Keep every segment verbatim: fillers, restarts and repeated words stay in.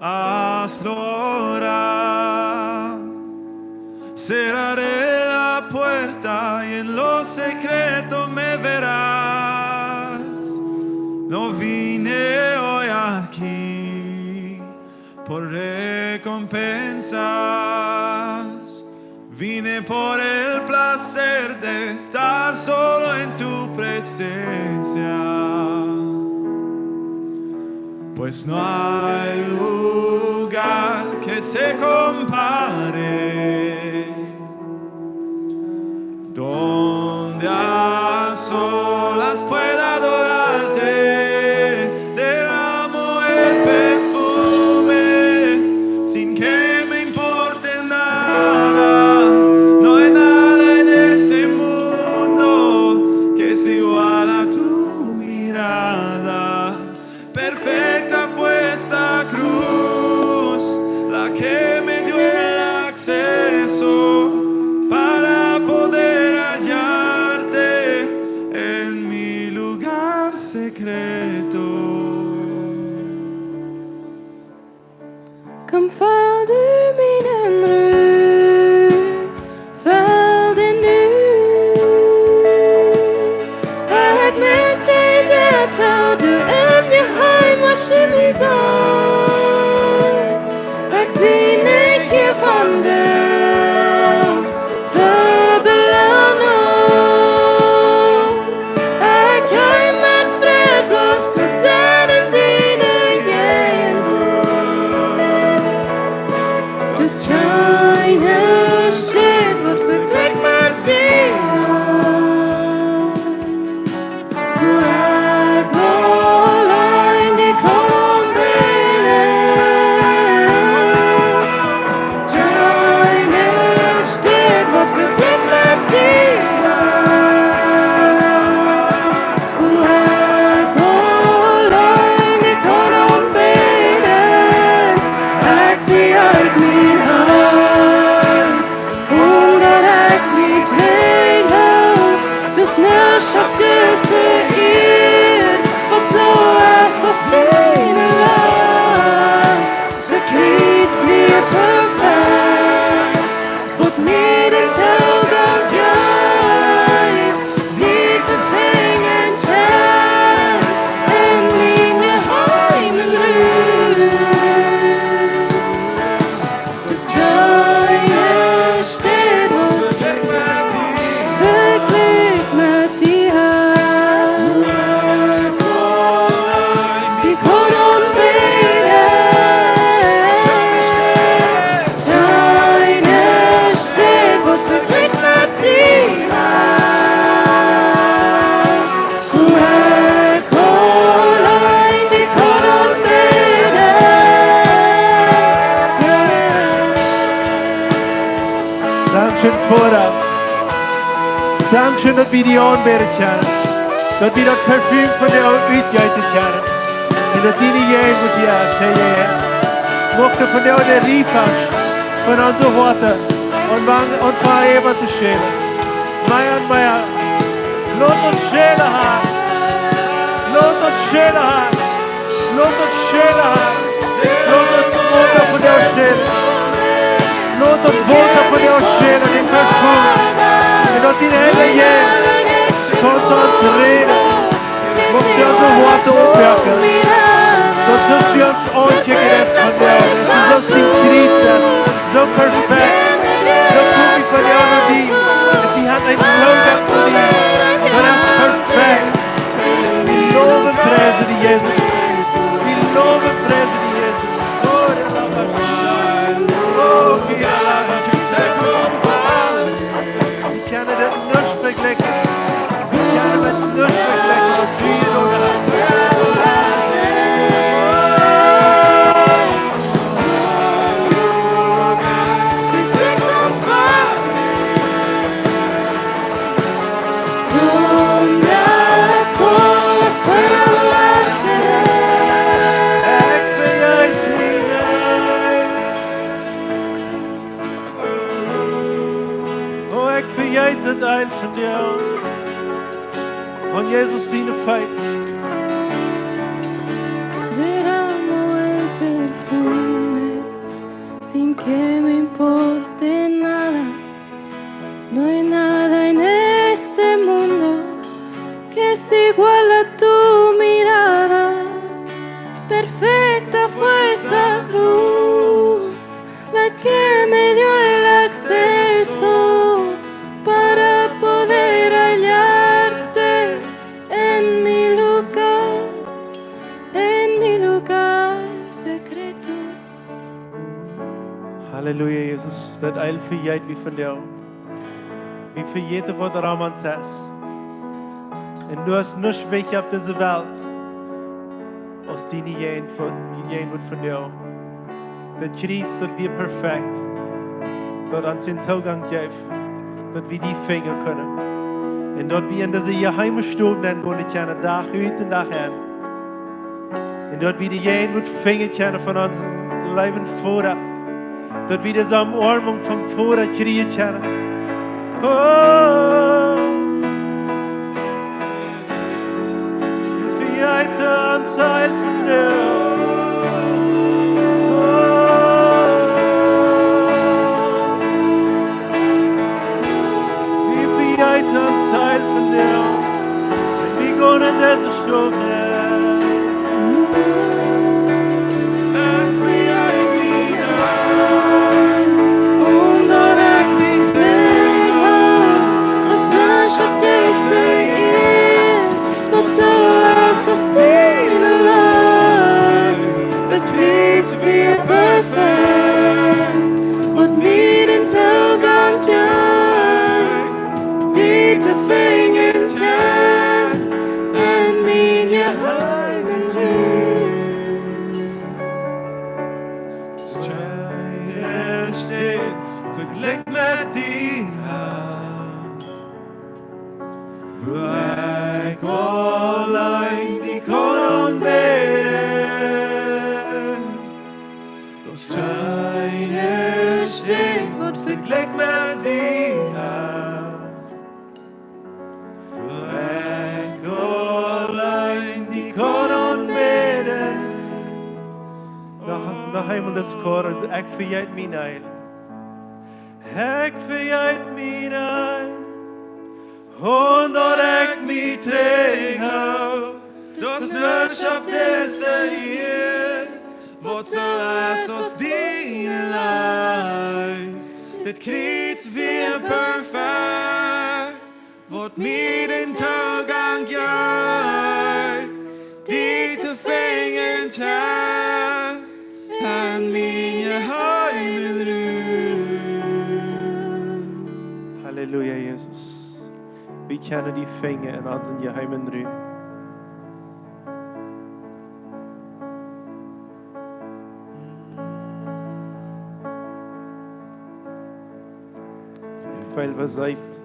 Hazlo ahora. Cerraré la puerta y en lo secreto me verás. No vine hoy aquí por recompensas. Vine por el placer de estar solo en tu presencia. Pues no hay lugar que se compare donde a solas pueda adorarte. Derramo el perfume sin que me importe nada. No hay nada en este mundo que se iguala a tu mirada. Perfecta fue esta cruz, la que me dio el acceso para poder hallarte en mi lugar secreto. Kom, fell du mie en Rum, fell du nu. Ekj moak die de Däa too, du em Jeheim woascht du mie sennen. Ekj sie nich hia von de Vebeloonunk. Ekj sie met Fräd bloos to sennen en diene Jäajenwuat. Daut es kjeene Städ, waut vejlikjt met die. Wua ekj auleen die kaun aunbäden. Kjeene Städ, waut vejlikjt met die. Wua ekj auleen die kaun aunbäden. Ekj veleicht mien Heil. Omdaut ekj nich weet, daut nuscht opp dise Ieed, waut soo es aus diene Leew, daut kjrichst mie perfekt, waut mie dän Toogank jeft, die to finjen, en miene Heimat. Daut es kjeene Städ, waut vejlikjt met die. Die kaun aunbäden. Kjeene Städ, waut vejlikjt met die. Wua ekj auleen die kaun aunbäden. Dankscheen, Voda. Dankscheen, daut wie die aunbäden kjennen. Daut wie daut Parfüm von die utjeeten kjennen. Un daut diene Jäajenwuat hia es, Herr Jesus. Mucht du von die de Riefasch von onse Hoaten aunfangen, aunfangen äwa to schälen. Mea un mea. Lot ons schälen, Herr. Lot ons schälen, Herr. Lot ons schälen, Herr. Lot daut Wota von die schälen. Lot daut Wota von die schälen, dän Parfüm. Un daut dien Heilja Jeist kaun to ons räden. Mucht du onse Hoaten oppmoaken. Daut soo aus wie ons aunkjikjen es von die, daut es soo aus dien Kjriez es. Soo perfekt. Soo kom wie von die aun die. Un wie haben eenen Toogank to die. Daut es perfekt. Wie lowen un priesen die, Jesus. Wie lowen un priesen die, Jesus. Oh, wie lowen un priesen die, Jesus. Ekj kaun dit nich vejlikjen. Ekj kaun dit nich vejlikjen, waut du hia jedonen hast. Ekj vejeet die. Oh, ekj vejeet daut eent von die. Aun Jesus siene Feet. Derramo el perfume Perfecta fue esa cruz, la que me dio el acceso para poder hallarte en mi lugar, en mi lugar secreto. Halleluja, Jesus. Daut eel vejät wie von die. Wie vejäten waut rom ons es. Un du hast nuscht wajch opp dise Welt aus diene Jäajenwuat, Jäajenwuat von die. Daut Kjriez, daut wia perfekt. Daut ons dän Toogank jeef, daut wie die finjen kunnen. Un daut wie en dise jeheime Stow nenn gonen kjennen, Dach ut un Dach enn. Un daut wie de Jäajenwuat finjen kjennen von onsen leewen Voda. Daut wie dise Omoarmunk vom Voda kjrieen kjennen. Oh. Vejät ons eel von die. Oh. Wie vejät ons eel von die. Wie gonen en dise Stow nenn. Ekj vejät mie eel, un daut ekj mie trigj haud, aus nuscht opp dise Ieed, waut soo es aus diene Leew. Daut Kjriez wia perfekt, waut mie dän Toogank jeef, die to finjen kjennen en mienen jeheimen Rum. Kjeene Städ vejlikjt met die, Har, wua ekj auleen die kaun aunbäden. Daut es kjeene Städ, waut vejlikjt met die, Har, wua ekj auleen die kaun aunbäden. Noch, noch eemol daut Chor, ekj vejät mie eel. Ekj vejät mie eel, un daut ekj mie trigj haud, daut nuscht opp dise Ieed, waut soo es aus diene Leew. Daut Kjriez wia perfekt, waut mie dän Toogank jeef, die to finjen kjennen en mienen jeheimen Rum. Halleluja, Jesus. Wie kjennen die finjen en onsen jeheimen Rum. Ekj feel, woo seet.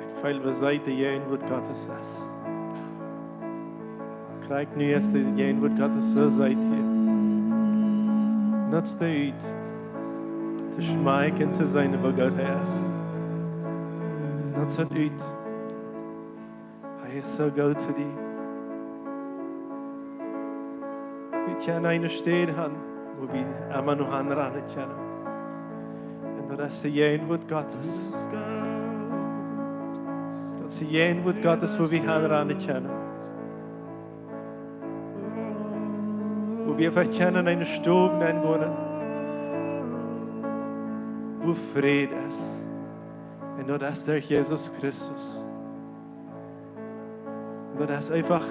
Ekj feel, woo seet de Jäajenwuat Gottes es. Krakjt nu es de Jäajenwuat Gottes soo seet hia. Nutz dee ut, to schmakjen, to seenen, woo goot hee es. Nutz et ut. Hee es soo goot to die. Wie kjennen eene Städ haben, wua wie emma no aunranen kjennen. Un daut es de Jäajenwuat Gottes. Daut es de Jäajenwuat Gottes, wua wie aunranen kjennen. Wua wie veleicht kjennen en eene Stow nenn gonen, wua Fräd es. Un daut es derch Jesus Christus. Daut es eefach,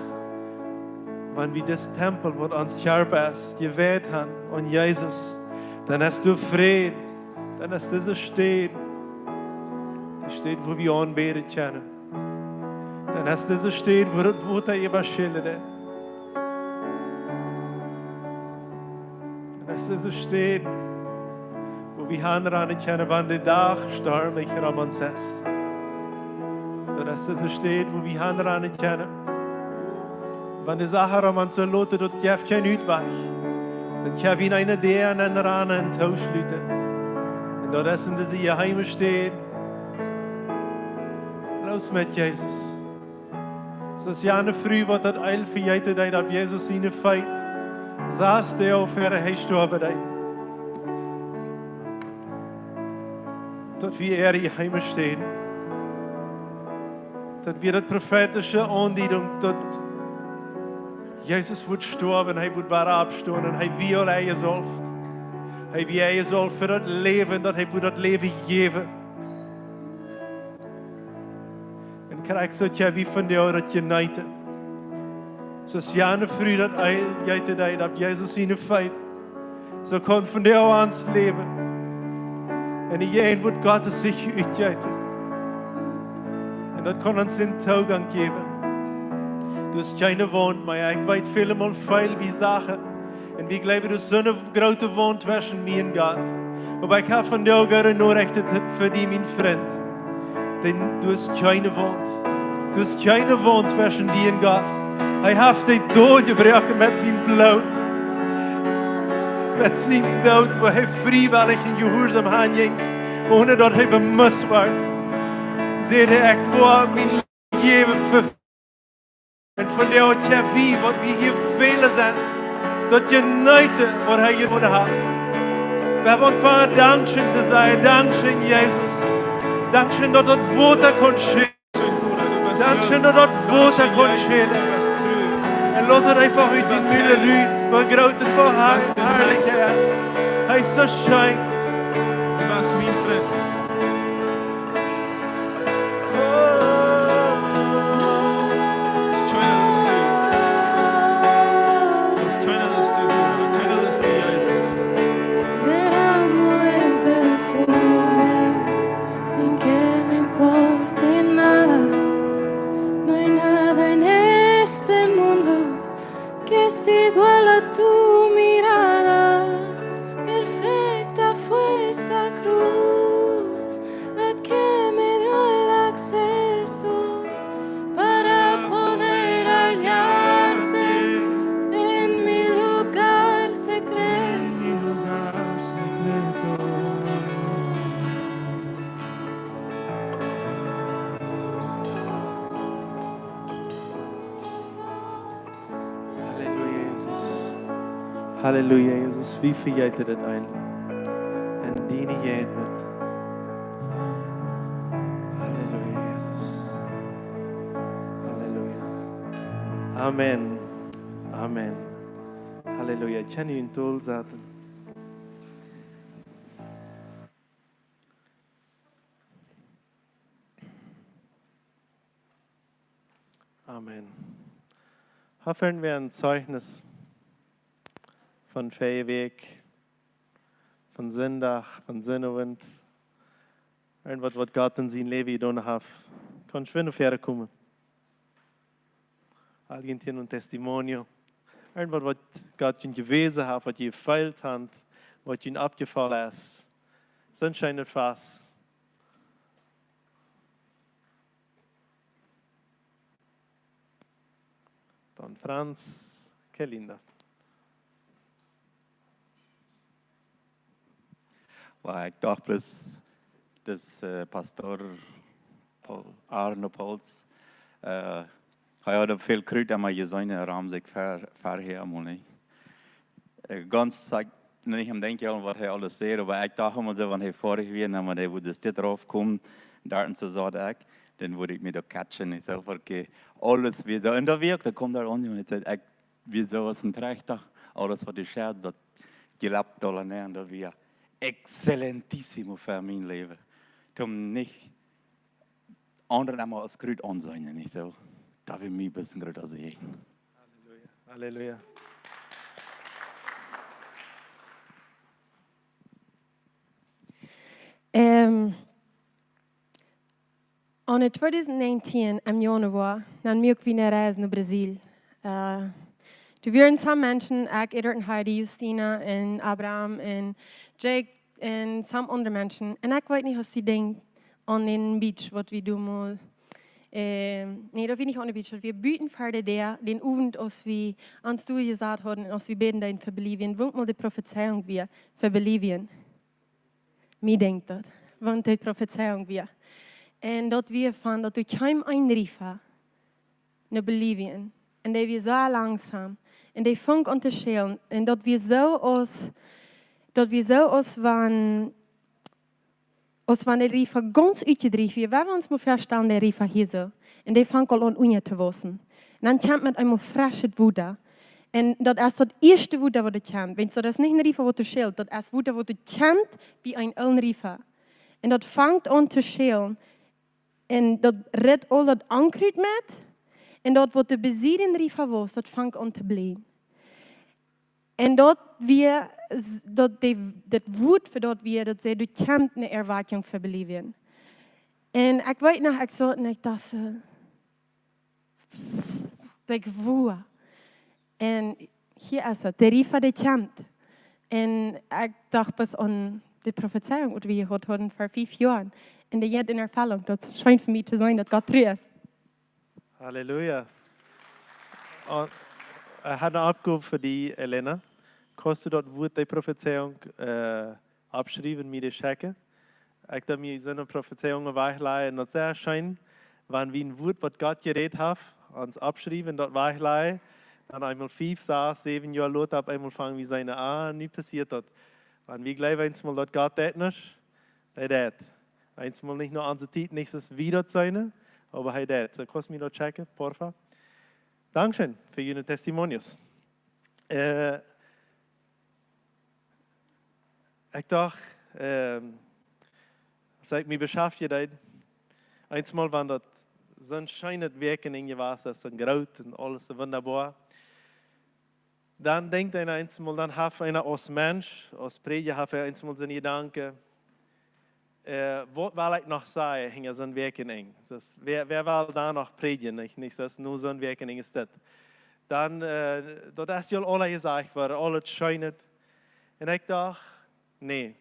wan wie disen Tempel, waut ons Kjarpa es, jewiet haben aun Jesus, dan hast du Fräd, dan es dise Städ, de Städ, wua wie aunbäden kjennen. Dan es dise Städ, wua daut Wota äwaschellen deit. Dan es dise Städ, wua wie aunranen kjennen, wan de Dach stormich rom ons es. Dan es dise Städ, wua wie aunranen kjennen, wan de Sachen rom ons soo loten, daut jeft kjeene Utwajch. Dan kjenn wie no eene Däa nenn ranen un tooschluten. Un daut es en dise jeheime Städ. Bloos met Jesus. Soo aus jane Fru, waut daut Eel vejäten deed opp Jesus siene Feet, soo es daut uk fa äa, hee stoawen deed. Daut wie äare jeheime Städ. Daut wia daut profeetische Aundiedunk, daut Jesus wudd stoawen, hee wudd wada oppstonen, hee wia aul jesolft. Hee wia jesolft fa daut Läwen, daut hee wudd daut Läwen jäwen. Un krakjt soo kjenn wie vondoag daut jeneeten. Soo aus jane Fru daut Eelj jeeten deed opp Jesus siene Feet, soo kaun vondoag ons Läwen enn de Jäajenwoat Gottes sikj utjeeten. Un daut kaun ons dän Toogank jäwen. Du hast kjeene Waunt mea. Ekj weet, väle Mol feel wie Sachen. Un wie jleewen, du hast soone groote Waunt tweschen mie un Gott. Oba ekj hab vondoag goode Norechten fa die, mien Frint. Dän, du hast kjeene Waunt. Du hast kjeene Waunt tweschen die un Gott. Hee haft dee doljebroaken met sien Bloot. Met sien Doot, wua hee friewellich un jehuarsom hanjinkj, onen daut hee bemust wort. Säd hee: "Ekj woa mien Läwen fa." Un vondoag, Tja, wie, waut wie hia väle sent, daut jeneeten, waut hee jedonen haft. Wie haben aunjefongen Dankscheen to sajen. Dankscheen, Jesus. Dankscheen, daut daut Wota kunn schälen. Dankscheen, daut daut Wota kunn schälen. Un lot daut eefach ut dien Mul rut, woo groot un woo har-, harlich hee es. Hee es soo scheen. Du best mien Frint. China, let's do. Let's China, let's do. China, let's do, Jesus. Derramo el perfume sin que me importe nada. No hay nada en este mundo que se iguala a tu mirada. Perfecta fue esa cruz, la que me dio el acceso para poder hallarte en mi lugar secreto. Halleluja, Jesus. Halleluja, Jesus. Wie vejeeten daut Eelj. Enn diene Jäajenwoat. Halleluja, Jesus. Halleluja. Amen. Amen. Halleluja. Kjenn jie junt tolsaten? Amen. Hia finj wie een Zeichnis von verje Wäakj, von Sindach, von Sinnowent. Irjentwaut, waut Gott enn sien Läwen jedonen haft. Kaun schwind väakomen. Irjent een Testimonio. Irjentwaut, waut Gott junt jewäsen haft, waut jie jefeelt han, waut junt oppjefollen es. Soon scheenet Fast. Dan Franz, Kelinda. Well, ekj docht bloos, daut, äh, Pastor Paul, Arno Pauls, äh, hee haud väl Krut emma jeseenen, rom sikj ver-, verhäa mol nich. Äh, gaunz, ekj, nich aum denkjen, waut hee aules säd, oba ekj docht emma soo, wan hee foadich wia, dan wudd hee dit raufkomen, doa un soo, säd ekj, dan wudd ekj mie doa catchen, ekj saj, okay, aules wada. Un daut wia uk, dan kjeem doa aun, un ekj säd, ekj, wia soo aus een Trajchta, aules waut hee säd, daut jlappt aula nenn, daut wia excelentísimo fa mien Läwen. Toom nich aundre emma aus Krut aunseenen, nich soo? Daut wia mie een bät Krut aus ekj. Halleluja. Halleluja. Ähm, en tweedusent näajentieen, em Januar, dan muak wie eene Reis no Brasil. Äh, doa wieren some Menschen, ekj, Edward un Heidi, Justina un Abraham un Jake un some aundre Menschen. Un ekj weet nich aus jie denkjen aun dän Beach, waut wie doa mol, äh, nä, daut wia nich aun de Beach, daut wia buten ver de Däa, dän Owent, aus wie ons doa jesat hauden un aus wie bäden deeden fa Bolivien, wua mol de Profezeiunk wia fa Bolivien. Mie denkjt daut, wua de Profezeiunk wia. Un daut wia von, daut doa kjeem een Riefa no Bolivien. Un dee wia soo langsom. Un dee funk aun to schälen. Un daut wia soo aus, daut wia soo aus wan, aus wan de Riefa gaunz utjedrieecht wia, wan wie ons mol väastalen, de Riefa hia soo. Un dee fangt aul aun unja to wausen. Un dan kjemt met eemol freschet Wota. Un daut es daut ieeschte Wota waut doa kjemt. Wiels daut es nich een Riefa waut doa schält, daut es Wota waut doa kjemt bie een oolen Riefa. Un daut fangt aun to schälen. Un daut rit aul daut Onkrut met. Un daut waut doa bie dän Riefa waus, daut fangt aun to bleien. Un daut wia, daut de, daut Wuat fa daut wia, daut säd, doa kjemt eene Erwakjunk fa Bolivien. Un ekj weet noch, ekj saut un ekj docht soo, like, woo? Un hia es et, de Riefa, dee kjemt. Un ekj docht bloos aun de Profezeiunk, waut wie jehieet hauden ver fief Joa. Un dee jeit en Erfellunk. Daut es scheen fa mie to seenen, daut Gott tru es. Halleluja. Un ekj hab eene Oppgow fa die, Elena. Kaust du daut Wuat, de Profezeiunk, äh, oppschriewen, mie dee schekjen? Ekj deed mie soone Profezeiunk wajchlajen. Daut es sea scheen, wan wie een Wuat, waut Gott jerät haft, ons oppschriewen, daut wajchlajen. Dan eemol fief, sas, säwen Joa lota, opp eemol fangen wie seenen, ah, nu passieet daut. Wan wie jleewen eemol, daut Gott daut nich, hee deit. Eemol nich no onse Tiet, nich soo aus wie daut seenen, oba hee deit. Soo, kaust mie daut schekjen, porfa? Dankscheen fa june Testimonios. Äh, ekj docht, ähm, aus ekj mie beschäftijcht haud, eemol wan daut soon scheenet Wäakjenenj jewast es, soon groot un aules soo wundaboa. Dan denkjt eena eemol, dan haft eena aus Mensch, aus Prädja haft eena eemol soone Jedanken, äh, waut well ekj noch sajen, hinja soon Wäakjenenj? Daut, wäa, wäa well doa noch prädjen, nich? Nich soo aus nu soon Wäakjenenj es dit. Dan, äh, daut es jo aul jesajcht worden, aules scheenet. Un ekj docht, nä,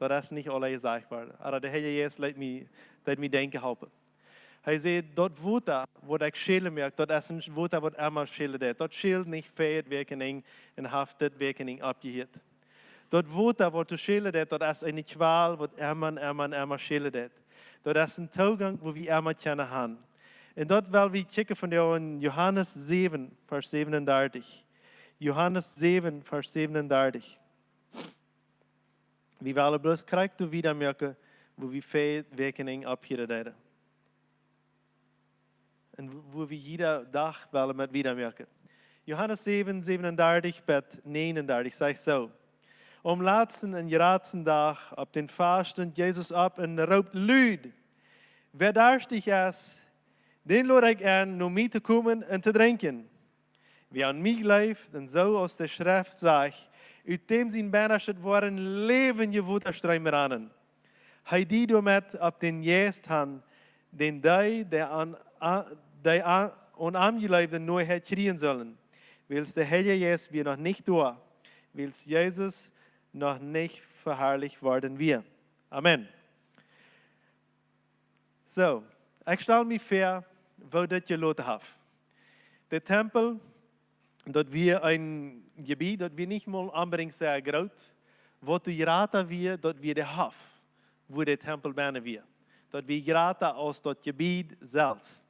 daut es nich aul jesajcht worden. Oba de Heilje Jeist leet mie, deed mie denkjen halpen. Hee säd, daut Wota, waut ekj schälen muak, daut es een Wota, waut emma schälen deit. Daut schält nich fa daut Wäakjenenj un haft dit Wäakjenenj oppjehieet. Daut Wota, waut doa schälen deit, daut es eene Kjwal, waut emma un emma un emma schälen deit. Daut es een Toogank, wua wie emma kjennen gonen. Un daut well wie kjikjen vondoag en Johanes säwen, Varsch säwenundartich. Johanes säwen, Varsch säwenundartich. Wie wellen bloos krakjt doa wieda moaken, wua wie fa daut Wäakjenenj oppjehieet hauden. Un wua, wua wie jieda Dach wellen met wieda moaken. Johanes säwen, säwenundartich bat näajenundartich sajcht soo: Aum latsten un jratsten Dach opp dän Fast stunt Jesus opp un roopt lud: Wäa darschtich es, dän lod ekj en, no mie to komen un to drinkjen. Wäa aun mie jleeft, un soo aus de Schreft sajcht, ut däm sien Binnastet woaren läwendje Wotastreem rannen. Hee deed doamet opp dän Jeist han, dän dee, dee aun, a-, dee a-, aun am jleewden, nohäa kjrieen sullen. Wiels de Heilje Jeist wia noch nich doa, wiels Jesus noch nich veharlicht worden wia. Amen. Soo, ekj stal mie väa, woo dit jeloten haft. De Tempel, daut wia een Jebied, daut wia nich mol onbedinjt sea groot. Waut doa jrata wia, daut wia de Hoff, wua de Tempel bennen wia. Daut wia jrata aus daut Jebied selfst.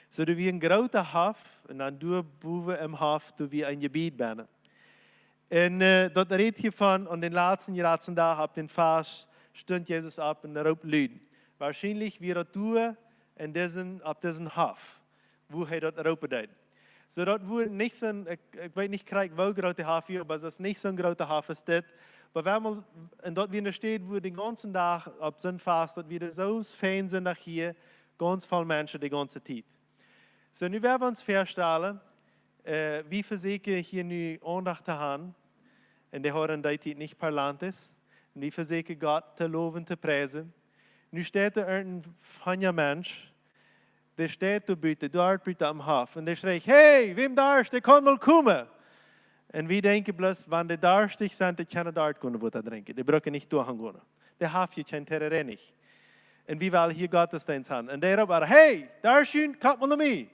Soo, doa wia een groota Hoff, un dan doa bowen em Hoff, doa wia een Jebied bennen. Un, äh, daut rät hia von, aun dän latsten, jratsten Dach opp dän Fast stunt Jesus opp un roopt lud. Woarschienlich wia daut doa en disen, opp disen Hoff, wua hee daut roopen deed. Soo daut wia nich soon, ekj, ekj weet nich krakjt woo groot de Hoff wia, oba daut es nich soon groota Hoff aus dit. Oba wie haben, un daut wia eene Städ, wua dän gaunzen Dach opp soon Fast, daut wia soo aus Fastensindach hia, gaunz voll Menschen de gaunze Tiet. Soo, nu woa wie ons väastalen, äh, wie vesieekjen hia nu Aundacht to han, un dee hauden dee Tiet nich parlantes, un wie vesieekjen Gott to lowen, to priesen. Nu steit doa een frooma Mensch, dee steit doa buten, doa buten aum Hoff, un dee schreit: Hey, wäm darscht, dee kaun mol komen! Un wie denkjen bloos, wan dee darschtich sent, dee kjennen doa gonen Wota drinkjen. Dee brucken nich doa gonen. Dee haben je kjeen Tereré nich. Un wie wellen hia Gottesdeenst han. Un dee roopt: Hey, darscht jie, komt mol no mie!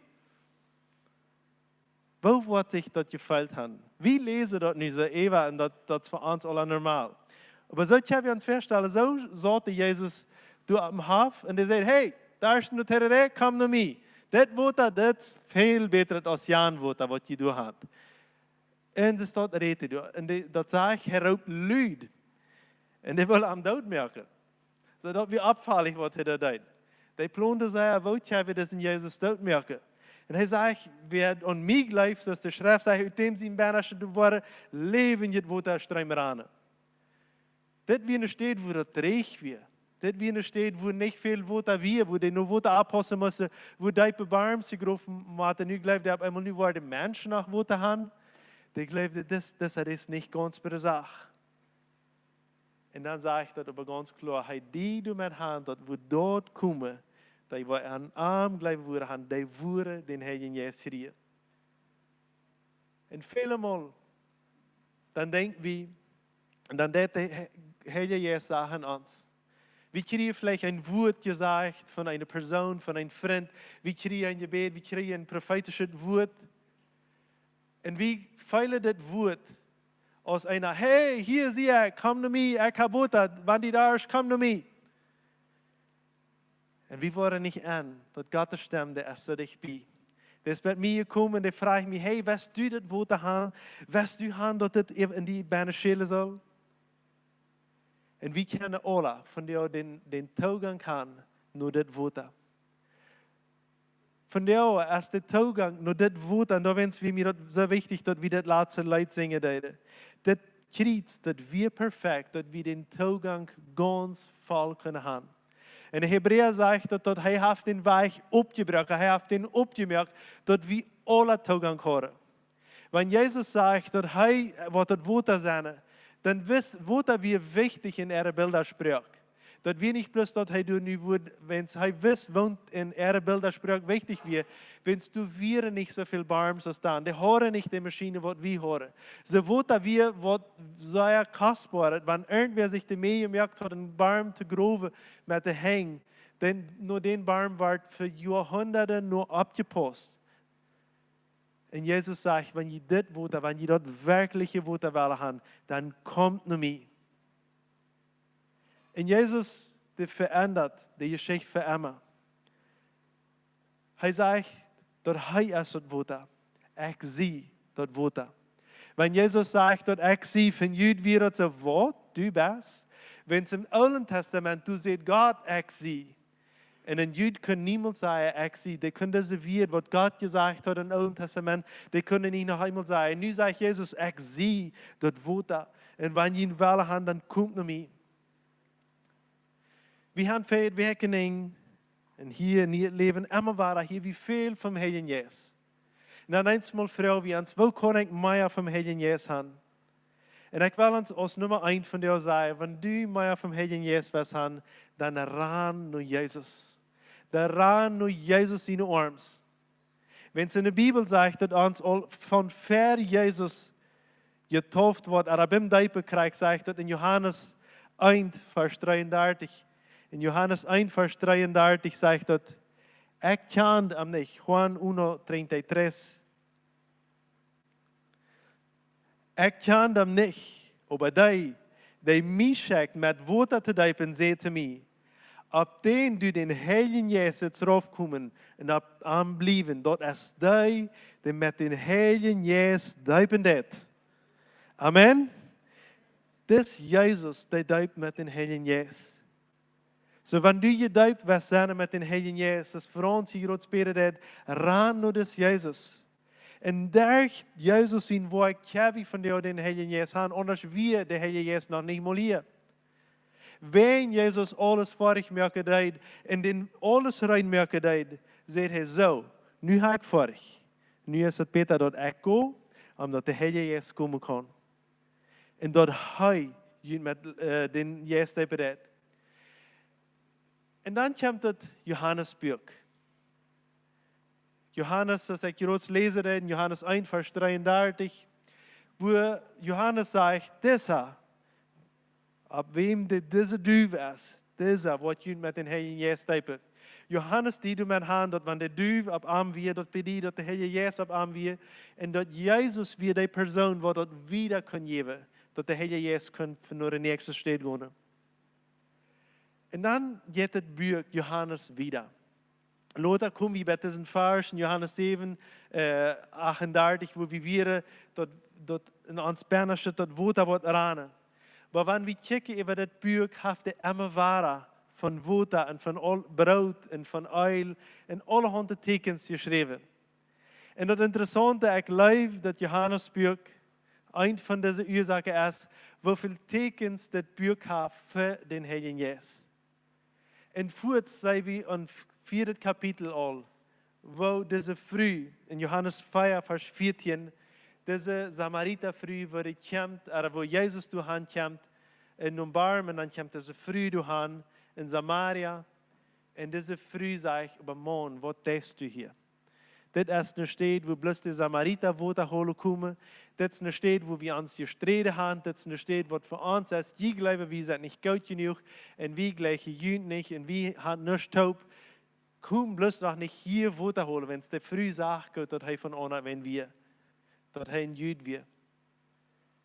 Woo woat sikj daut jefeelt han? Wie läsen daut nu soo äwa un daut, daut es fa ons aula normal. Oba soo kjenn wie ons väastalen, soo saut Jesus doa aum Hoff un dee säd: Hey, darscht no Tereré, komt no mie. Dit Wota, dit es väl bäta aus jan Wota, waut jie doa han. Un see steit rät doa. Un dee, daut sajcht, hee roopt lud. Un dee wullen am doot moaken. Daut wia oppfaulich, waut hee doa deed. Dee plonde sea, woo kjenn wie disen Jesus dootmoaken? Un hee sajcht: Wäa aun mie jleeft, soo aus de Schreft sajcht, ut däm sien Bennaschte woat läwendjet Wota stroomen ranen. Dit wia eene Städ, wua daut dreech wia. Dit wia eene Städ, wua nich väl Wota wia, wua dee no Wota oppaussen musten, wua deepe Borms jegroft worden. Nu jleewd dee opp eemol, nu woaren Menschen noch Wota haben. Dee jleewden, dit, dit es nich gaunz bie de Sach. Un dan sajcht daut oba gaunz kloa: Hee, dee doamet haben, daut wua doa komen, dee wua aun am jleewen woaren, haben, dee woaren dän Heiljen Jeist kjrieen. Un välemol, dan denkj wie, un dan deit de He-, Heilje Jeist Sachen aun ons. Wie kjrieen veleicht een Wuat jesajcht von eene Persoon, von een Frint. Wie kjrieen een Jebäd, wie kjrieen een profeetischet Wuat. Un wie feelen dit Wuat aus eena: Hey, hia sie ekj, komm no mie, ekj hab Wota, wan die doa best, komm no mie. Un wie woaren nich enn, daut Gott siene Stemm, dee es soo dicht bie. Dee es met mie jekomen, dee fruach mie: Hey, west du dit Wota haben? West du haben, daut dit en die bennen schellen saul? Un wie kjennen aula von dee dän, dän Toogank haben no dit Wota. Von dee es de Toogank no dit Wota, un doawäajen wia mie daut soo wichtich, daut wie daut latste Leet sinjen deeden. Dit Kjriez, daut wia perfekt, daut wie dän Toogank gaunz voll kunnen haben. Un de Hebräa sajcht daut, daut hee haft dän Wajch oppjebroaken, hee haft dän oppjemoakt, daut wie aula Toogank haben. Wan Jesus sajcht, daut hee woat daut Wota sennen, dan wist, Wota wia wichtich en äare Bildasproak. Daut wia nich bloos, daut hee doa nu wudd, wan hee wist, waut en äare Bildasproak wichtich wia, wiels doa wieren nich soo väl Borms aus dan. Dee hauden nich de Maschien, waut wie haben. Soo Wota wia waut sea kostboa, wan irjentwäa sikj de Meaj jemoakt haud, een Borm to growen met de Henj, dan no dän Borm wort fa Joahundaten no oppjepaust. Un Jesus sajcht: Wan jie dit Wota, wan jie daut werkjliche Wota wellen haben, dan komt no mie. Un Jesus, dee veendat de Jeschicht fa emma. Hee sajcht, daut hee es daut Wota. Ekj sie daut Wota. Wan Jesus sajcht, daut ekj sie, fa Juden wia daut soo: Waut? Du best? Wan em Oolen Testament, doa säd Gott: Ekj sie. Un een Jud kunn niemols sajen: Ekj sie. Dee kunn dise Wieed, waut Gott jesajcht haud em Oolen Testament, dee kunn hee nich noch eemol sajen. Nu sajcht Jesus: Ekj sie daut Wota. Un wan jie wellen haben, dan komt no mie. Wie haben väl Wäakjenenj un hia en dit Läwen emma wada hia, wie väl vom Heiljen Jeist. Un dan eemol froag wie ons: Woo kaun ekj mea vom Heiljen Jeist haben? Un ekj well ons aus Numma eent von dee sajen: Wan du mea vom Heiljen Jeist west haben, dan ran no Jesus. Dan ran no Jesus siene Oarms. Wan et en de Bibel sajcht, daut ons aul von ver Jesus jetauft wort, ooda biem Deepen kjrieech, sajcht daut en Johanes eent, Varsch dreeundartich. En Johanes eent, Varsch dreeundartich sajcht daut: Ekj kjand am nich, Juan uno treinta y tres. Ekj kjand am nich, oba dee, dee mie schekjt met Wota to deepen, säd to mie: Opp dän du dän Heiljen Jeist sitst raufkomen un opp am bliewen, daut es dee, dee met dän Heiljen Jeist deepen deit. Amen. Dis Jesus, dee deept met dän Heiljen Jeist. Soo, wan du jedeept west sennen met dän Heiljen Jeist, daut es fa ons hia groot Spirit, ran no dis Jesus. Un derch Jesus sien Woakj kjenn wie von dän Heiljen Jeist han, aundasch wia de Heilje Jeist noch nich mol hia. Wan Jesus aules foadich moaken deed un dän aules rein moaken deed, säd hee: Soo, nu hab ekj foadich. Nu es et bäta, daut ekj go, om daut de Heilje Jeist komen kaun. Un daut hee junt met, äh, dän Jeist deepen deit. Un dan kjemt daut Johanes Buak. Johanes, aus ekj groot läsen deed, en Johanes eent, Varsch dreeundartich, wua Johanes sajcht: Disa, opp wäm de, dise Duw es, disa woat junt met dän Heiljen Jeist deepen. Johanes deed doamet han, daut wan de Duw opp am wia, daut bediet, daut de Heilje Jeist opp am wia, un daut Jesus wia dee Persoon, waut daut wieda kunn jäwen, daut de Heilje Jeist kunn no de näakjste Städ gonen. Un dan jeit daut Buak Johanes wieda. Lota kom wie bie disen Varsch en Johanes säwen, äh, achtundartich, wua wie wieren, daut, daut en ons bennen steit, daut Wota woat ranen. Oba wan wie kjikjen äwa daut Buak, haft hee emma wada von Wota un von Broot un von Eelj un aulahaunt Täkjens jeschräwen. Un daut Interessaunte, ekj jleew daut Johanes Buak, eent von dise Uasoaken es, woo väl Täkjens dit Buak haft fa dän Heiljen Jeist. Un fuaz sent wie em vieeden Kapitel aul, woo dise Fru en Johanes vea, Varsch vieetieen, dise Samarita Fru, woo dee kjemt, ooda woo Jesus doa han kjemt, en Nobarm, un dan kjemt dise Fru doa han en Samaria, un dise Fru sajcht: "Oba Maun, waut deist du hia? Dit es ne Städ, wua bloos de Samarita Wota holen komen. Dit es ne Städ, wua wie ons jesträden han. Dit es ne Städ, waut fa ons es, jie jleewen, wie sent nich goot jenuach, un wie jleichen junt nich, un wie han nuscht toop. Kom bloos noch nich hia Wota holen." Wan de Fru sach, daut hee von aundre wan wia, daut hee een Jud wia.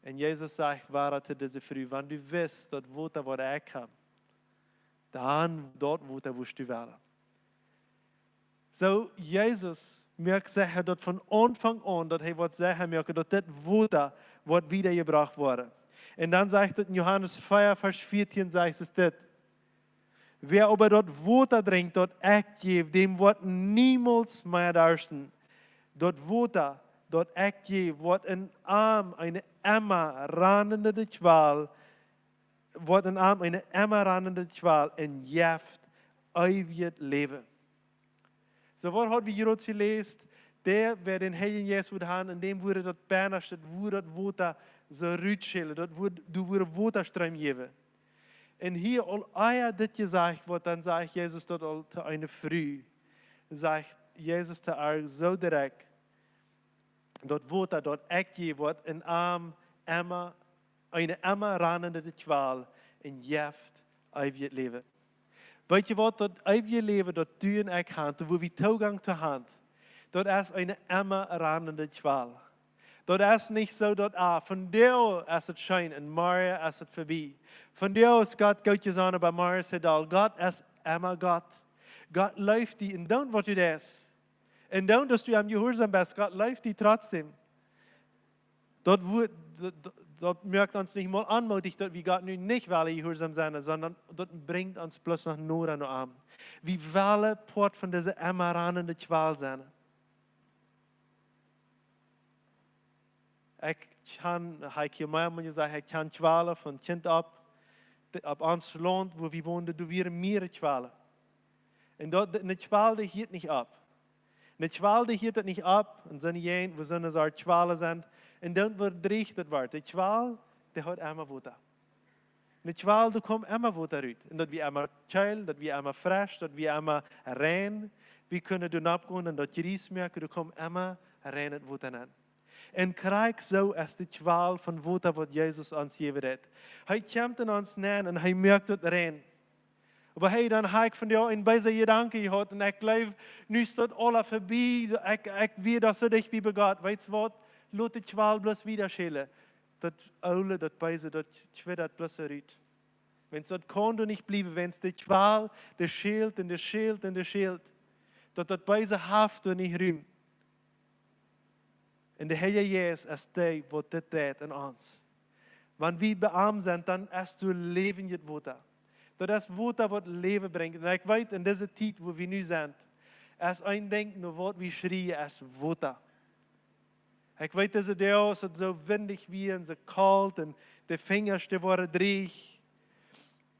Un Jesus sajcht wada to dise Fru: "Wan du wist daut Wota, waut ekj hab, dan daut Wota wurscht du wellen." Soo, Jesus moakt secha daut von Aunfank aun, daut hee woat secha moaken, daut dit Wota woat wiedajebrocht woaren. Un dan sajcht et en Johanes vea, Varsch vieetieen, sajcht et dit: "Wäa oba daut Wota drinkjt, daut ekj jäw, däm woat niemols mea darschten. Daut Wota, daut ekj jäw, woat en am eene emma rannende Kjwal, woat en am eene emma rannende Kjwal un jeft eewjet Läwen." Soo, waut haud wie hia jeläst? Dee, wäa dän Heiljen Jeist wudd han, en däm wudd daut bennaschte, wudd daut Wota soo rutschellen, daut wudd, doa wudd Wotastroom jäwen. Un hia aul ea dit jesajcht woat, dan sajcht Jesus daut aul to eene Fru. Sajcht Jesus to ar soo direkt: "Daut Wota, daut ekj jäw, woat en am emma, eene emma rannende Kjwal un jeft eewjet Läwen." Weet jie waut, daut eewje Läwen, daut du un ekj han, wua wie Toogank to han, daut es eene emma rannende Kjwal. Daut es nich soo daut, ah, vondoag es et scheen un morjen es et verbie. Vondoag es Gott goot jesonnen, oba morjen es et doll. Gott es emma Gott. Gott leeft die un dan waut du deist. Un dan, daut du am jehuarsom best, Gott leeft die trotzdäm. Daut woat, daut, daut, daut moakt ons nich mol aunmootich, daut wie Gott nu nich wellen jehuarsom sennen, sonda daut brinjt ons bloos noch noda no am. Wie wellen Poat von dise emma rannende Kjwal sennen. Ekj kjan, ha ekj hia mea mol jesajcht, ekj kjan Kjwalen von Kjint opp, de, opp ons Launt, wua wie wonden, doa wieren mea Kjwalen. Un daut, ne Kjwal, dee hieet nich opp. Ne Kjwal, dee hieet daut nich opp, un soone Jäajent, wua soone Sort Kjwalen sent, un dan woat dreech daut Wota. De Kjwal, dee haud emma Wota. Ne Kjwal, doa kjeem emma Wota rut. Un daut wia emma kjeel, daut wia emma fresch, daut wia emma rein. Wie kunnen doa nopp gonen un daut Jries moaken, doa kjeem emma reinet Wota aun. Un krakjt soo es de Kjwal von Wota, waut Jesus ons jäwen deit. Hee kjemt en ons nenn un hee moakt daut rein. Oba hey, dan ha ekj vondoag een beesa Jedanken jehaut un ekj jleew, nu es daut aula verbie, ekj, ekj wia doa soo dicht bie Gott. Weetst waut? Lot de Kjwal bloos wieda schälen. Daut oole, daut beese, daut kjwiddat bloos rut. Wan daut kaun doa nich bliewen, wan de Kjwal, dee schält un dee schält un dee schält, daut daut beese haft doa nich Rum. Un de Heilje Jeist es dee, waut dit deit en ons. Wan wie bie am sent, dan es doa läwendjet Wota. Daut es Wota, waut Läwen brinjt. Un ekj weet, en dise Tiet, wua wie nu sent, es een Dinkj, no waut wie schrieen, es Wota. Ekj weet, dise Doag es et soo windich wia un soo kolt un de Finjasch, dee woaren dreech.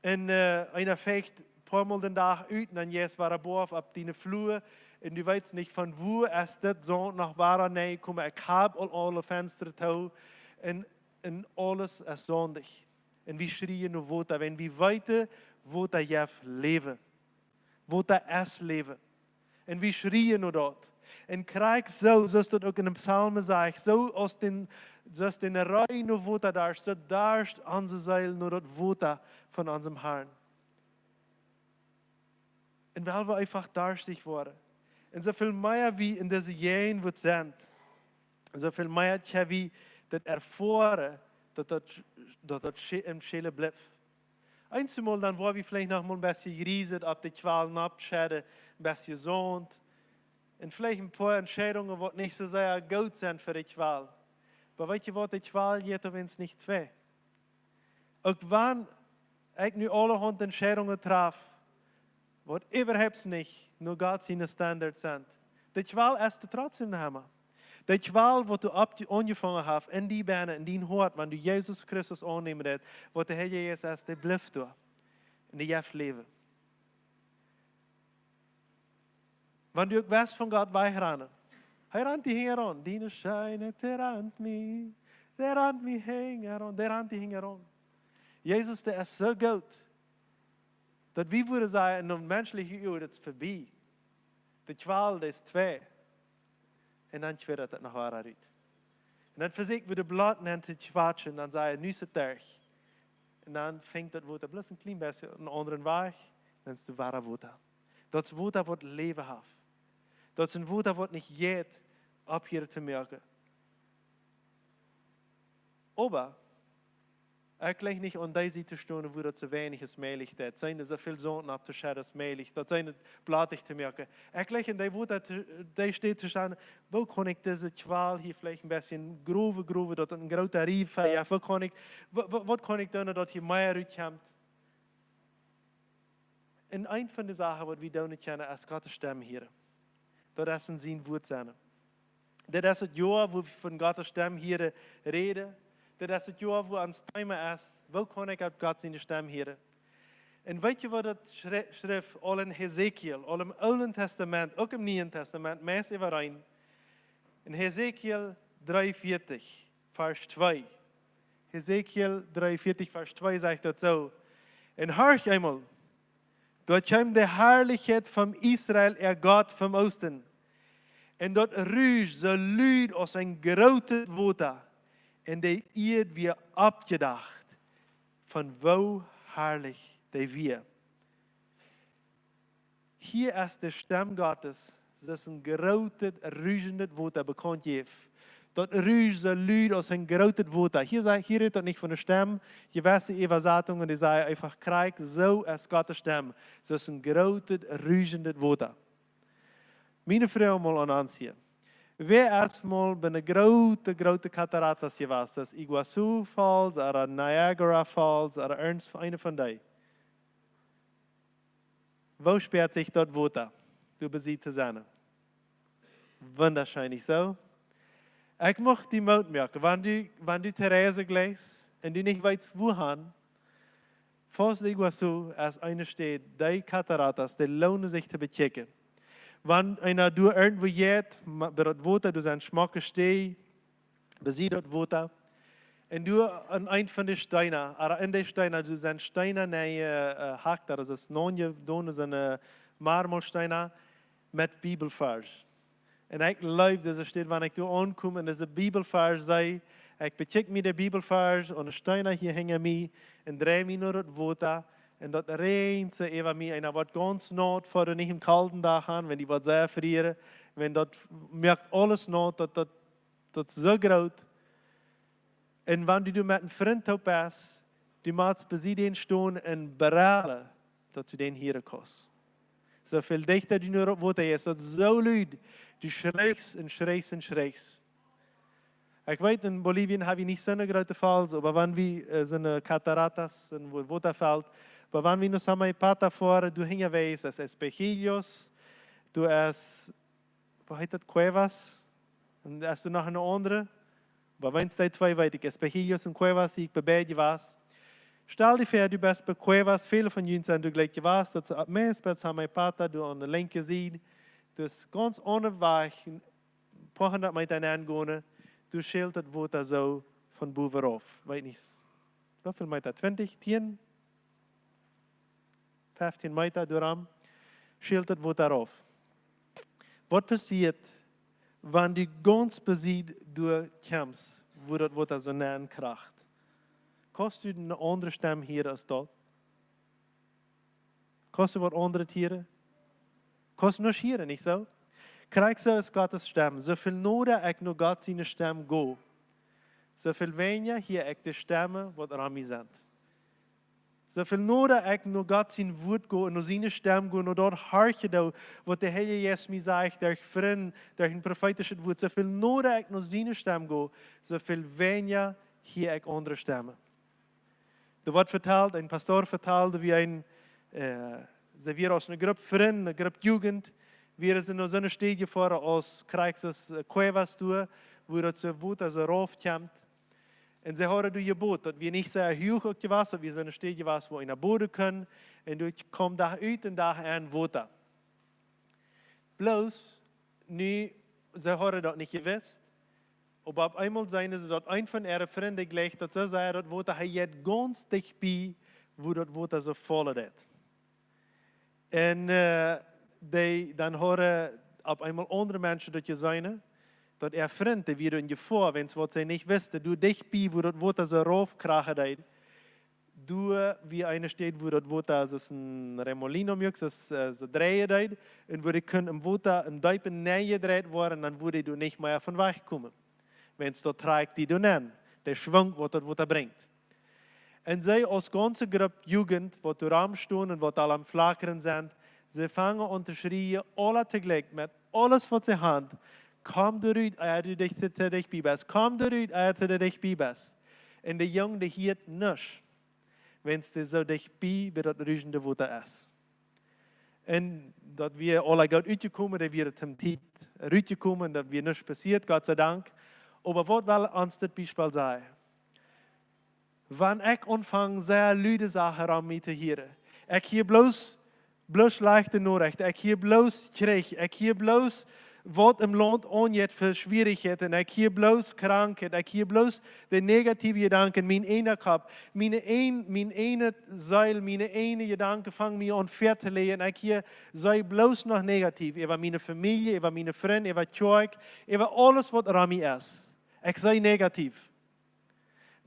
Un, äh, eena fecht poamol dän Dach ut un dan jeist wada bowen opp diene Flua. Un du weetst nich, von wua es dit Saunt noch wada nenn jekomen. Ekj hab aul aule Fenstren too. Un, un aules es saundich. Un wie schrieen no Wota, wan wie weeten, Wota jeft Läwen. Wota es Läwen. Un wie schrieen no daut. Un krakjt soo, soo aus daut uk en dän Psalm sajcht, soo aus dän, soo aus dän Rein no Wota darscht, soo darscht onse Seel no daut Wota von onsem Harn. Un wiels wie eefach darschtich woaren. Un soo väl mea wie en dise Jäajent sent, soo väl mea kjenn wie daut erfoaren, daut daut, daut daut sche-, em Schälen blift. Eenjemol dan woa wie veleicht noch mol een bät jrieset opp de Kjwal nopp schedden, een bät Saunt. Un veleicht een poa Entscheidungen, waut nich soo sea goot sent fa de Kjwal. Oba weetst waut, de Kjwal jeit ons nich twei. Uk wan ekj nu aulahaunt Entscheidungen traf, waut äwahaupt nich no Gott siene Standards sent. De Kjwal es de trotzdäm noch emma. De Kjwal, waut du opp die aunjefongen hast, en die bennen, en dien Hoat, wan du Jesus Christus aunnämen deist, waut de Herr Jesus es, dee blift doa. Un dee jeft Läwen. Wan du uk west von Gott wajchrannen, hee rant die hinjaraun. Diene Scheenheit, dee rant mie, dee rant mie hinjaraun, dee rant die hinjaraun. Jesus, dee es soo goot, daut wie wudden sajen, en een menschlichet Uag, daut es verbie. De Kjwal, dee es twei. Un dan kjwirrat daut noch wada rut. Un dan vesieekj wie de Blauten aun to kjwatschen, dan saj wie, nu es et derch. Un dan fangt daut Wota bloos een kjlien bät een aundren Wajch, dan es et wada Wota. Daut es Wota, waut Läwen haft. Daut es een Wota, waut nich jeit opphieren to moaken. Oba ekj jleich nich aun dee Sied to stonen, wua daut soo weinich es mäajlich, daut sent soo väl Sonden opptoschedden aus mäajlich, daut sent bloos to moaken. Ekj jleich en dee Wota to, dee Städ to stonen, woo kaun ekj dise Kjwal hia veleicht een bät growen, growen, daut et een groota Riew fa, jo, woo kaun ekj, wa-, wa-, waut kaun ekj doonen, daut hia mea rutkjemt? Un eent von de Sachen, waut wie doonen kjennen, es Gott siene Stemm hieren. Daut es en sien Wort sennen. Dit es et Joa, wua wie von Gott siene Stemm hieren räden. Dit es et Joa, wua ons Thema es, woo kaun ekj opp Gott siene Stemm hieren? Un weet jie, waut daut schri-, schrift aul en Hesekiel, aul em Oolen Tastament, uk em Nieen Tastament, meist äwareen? En Hesekiel dreeunvieetich, Varsch twee. Hesekiel dreeunvieetich, Varsch twee sajcht daut soo: Un horch eemol, doa kjeem de Harlichkjeit von Israel, äa Gott, vom Oosten. Un daut ruscht soo lud aus een grootet Wota. Un de Ieed wia oppjedacht, von woo harlich dee wia. Hia es de Stemm Gottes, daut es een grootet, ruschendet Wota, bekaunt jeft. Daut ruscht soo lud aus een grootet Wota. Hia sajcht, hia rät daut nich von de Stemm. Jewesse Äwasatungen, dee sajen eefach krakjt, soo es Gott siene Stemm. Daut es een grootet, ruschendet Wota. Miene Froag mol aun ons hia. Wäa es mol bie de groote, groote Cataratas jewast? Daut es Iguazu Falls, ooda Niagara Falls, ooda irjent eene von dee. Woo spieet sikj daut Wota, doa bie Sied to sennen? Wundascheen, nich soo? Ekj mucht die Moot moaken, wan du, wan du to reisen jleichst un du nich weetst, wuahan, Foz de Iguazu es eene Städ, dee Cataratas, dee loonen sikj to bekjikjen. Wan eena doa irjentwua jeit, ma-, bie daut Wota, doa sent schmocke Städ, bie Sied daut Wota. Un doa aun eent von de Steena, ooda en de Steena, doa sent Steena nenn, äh, jehakt, daut es nonje done soone Marmorsteena met Bibelvarsch. Un ekj leew dise Städ, wan ekj doa aunkom un dise Bibelvarsch see, ekj bekjikj mie de Bibelvarsch aun de Steena hia hinja mie un drei mie no daut Wota un daut räajent soo äwa mie. Eena woat gaunz naut, fa dän nich een kolden Dach aun, wan die woat sea frieren, wan daut moakt aules naut, daut, daut, daut es soo groot. Un wan du, du met een Frint toop best, du motst bie dän stonen un brellen, daut du dän hieren kaust. Soo väl dichta du no daut Wota best, daut es soo lud, du schrichst un schrichst un schrichst. Ekj weet, en Bolivien hab wie nich soone groote Falls, oba wan wie, äh, soone Cataratas, soone Wo-, Wotafält, oba wan wie no Samaipata foaren, doa hinja wees, es Espejillos, doa es, woo heet daut, Cuevas? Un es doa noch eene aundre? Oba eent von dee twee weet ekj, Espejillos un Cuevas, sie ekj bie beid jewast. Stal die väa, du best bie Cuevas, väle von junt sent doa jlikj jewast, daut es opp meist bie Samaipata, doa aun de linkje Sied. Daut es gaunz aune Wajch, een poa hundat Meta nenn gonen, doa schilt daut Wota soo von bowen rauf. Weet nich, woo väl Meta? Twintich, tieen? Feftieen Meta doaraun, schilt daut Wota rauf. Waut passieet, wan du gaunz bie Sied doa kjemst, wua daut Wota soo nenn kracht? Kaust du eene aundre Stemm hieren aus daut? Kaust du waut aundret hieren? Kaust nuscht hieren, nich soo? Krakjt soo es Gott siene Stemm. Soo väl noda ekj no Gott siene Stemm go, soo väl weinja hia ekj de Stemmen, waut rom mie sent. Soo väl noda ekj no Gott sien Wort go un no siene Stemm go, no daut horchen doo, waut de Heilje Jeist mie sajcht, derch Frind, derch een profeetischet Wort, soo väl noda ekj no siene Stemm go, soo väl weinja hia ekj aundre Stemmen. Doa woat vetalt, een Pastor vetald, woo een, äh, see wieren aus eene Grupp Frind, eene Grupp Jugend, wieren see no soone Städ jefoaren aus Craig's, äh, Cuevas doa, wua daut soo Wota soo rauf kjemt. Un see hauden doa jebott, daut wia nich sea huach uk jewast, daut wia soone Städ jewast, wua eena boden kunn. Un doa kjeem Dach ut un Dach enn Wota. Bloos, nu, see hauden daut nich jewist, oba opp eemol seenen see daut een von äare Frind jlikj, daut soo säd, daut Wota, hee jeit gaunz dicht bie, wua daut Wota soo faulen deed. Un, äh, dee, dan hauden opp eemol aundre Menschen daut jeseenen, daut äa Frind, dee wia en Jefoa, wiels waut see nich wisten, doa dicht bie, wua daut Wota soo rauf krachen deed, doa wia eene Städ, wua daut Wota soo een remolino muak, soo, äh, soo dreien deed, un wua dee kunn em Wota en deepen nenjedreit woaren, dan wudd dee doa nich mea von wajchkomen. Wiels daut trakjt dee doa nenn, de Schwunk, waut daut Wota brinjt. Un see aus gaunze Grupp Jugend, waut doa rom stunt un waut aul aum Flackren sent, see fangen aun to schrieen, aule toojlikj met aules, waut see haben: "Komm doa rut, ea du dicht, to dicht bie best. Komm doa rut, ea du dicht bie best." Un de Jung, dee hieet nuscht, wiels dee soo dicht bie, bie daut ruschende Wota es. Un daut wia aula goot utjekomen, dee wieren tom Tiet rutjekomen, daut wia nuscht passieet, Gott sei Dank. Oba waut well ons dit Biespel sajen? Wan ekj aunfang, sea lude Sachen aun mie to hieren, ekj hia bloos, bloos schlajchte Norechten, ekj hia bloos Kjrich, ekj hia bloos, waut em Launt aunjeit fa Schwierichkjeiten, ekj hia bloos Krankheit, ekj hia bloos de negative Jedanken, mien eejna Kopp, miene een-, mien eejne Seel, miene eejne Jedanken fangen mie aun väa to läajen, ekj hia see bloos noch negativ, äwa miene Famielje, äwa miene Frind, äwa Kjoakj, äwa aules, waut rom mie es. Ekj see negativ.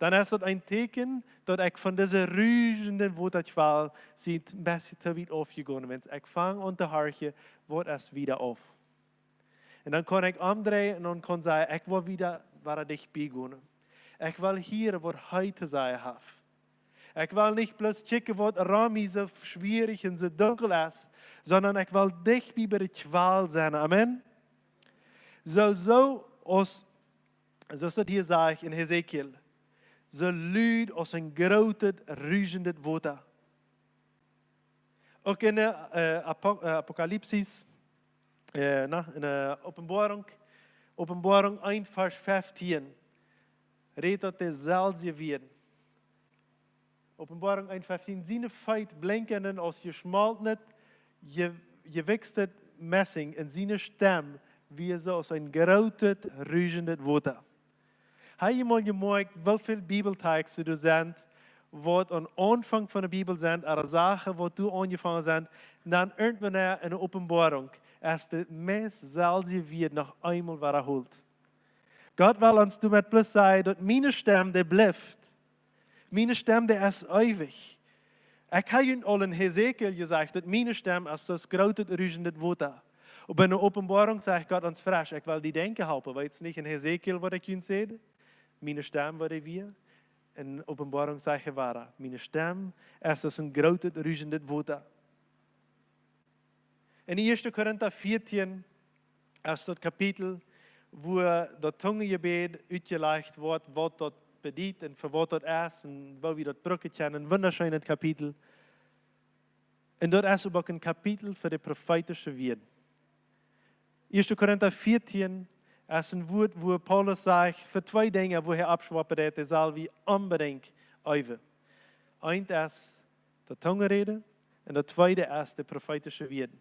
Dan es daut een Tieekjen, daut ekj von dise ruschende Wotakjwal sie een bät to wiet aufjegonen, wiels ekj fang aun to horchen, waut es wieda auf. Un dan kaun ekj omdreien un dan kaun sajen, ekj well wieda, wieda dicht bie gonen. Ekj well hieren, waut hee to sajen haft. Ekj well nich bloos kjikjen, waut rom mie soo schwierich un soo dunkel es, sonda ekj well dicht bie, bie de Kjwal sennen. Amen. Soo, soo aus, soo aus daut hia sajcht en Hesekiel, soo lud aus een grootet, ruschendet Wota. Uk en de, äh, Apo-, äh, Apokalypsis, äh, na, en de Openboarunk, Openboarunk eent, Varsch feftieen, rät daut deselwje Wieed. Openboarunk eent feftieen: "Siene Feet blinkjenden aus jeschmoltenet, je-, jewichstet Messing, un siene Stemm wia soo aus een grootet, ruschendet Wota." Hab jie mol jemoakjt, woo väl Bibeltexten doa sent, waut aum Aunfank von de Bibel sent, ooda Sachen, waut doa aunjefongen sent, dan irjentwanea en de Openboarunk es daut meist selwje Wieed noch eemol wadaholt. Gott well ons doamet bloos sajen, daut miene Stemm, dee blift. Miene Stemm, dee es eewich. Ekj hab junt aul en Hesekiel jesajcht, daut miene Stemm es soo aus grootet, ruschendet Wota. Oba en de Openboarunk sajcht Gott ons fresch, ekj well die denkjen halpen, weetst nich en Hesekiel, waut ekj junt säd? Miene Stemm, waut dee wia. En Openboarunk sajcht hee wada, miene Stemm es soo aus een grootet, ruschendet Wota. En ieeschte Korinta vieetieen es daut Kapitel, wua daut Tungenjebäd utjelajcht woat, waut daut bediet un fa waut daut es un woo wie daut brucken kjennen. Een wundascheenet Kapitel. Un daut es uk een Kapitel fa de profeetische Wieed. Ieeschte Korinta vieetieen es een Wuat, wua Paulus sajcht, fa twee Dinja, wua hee oppschwoapen deed, dee sell wie onbedinjt äwen. Eent es daut Tungenräden un daut tweede es de profeetische Wieed.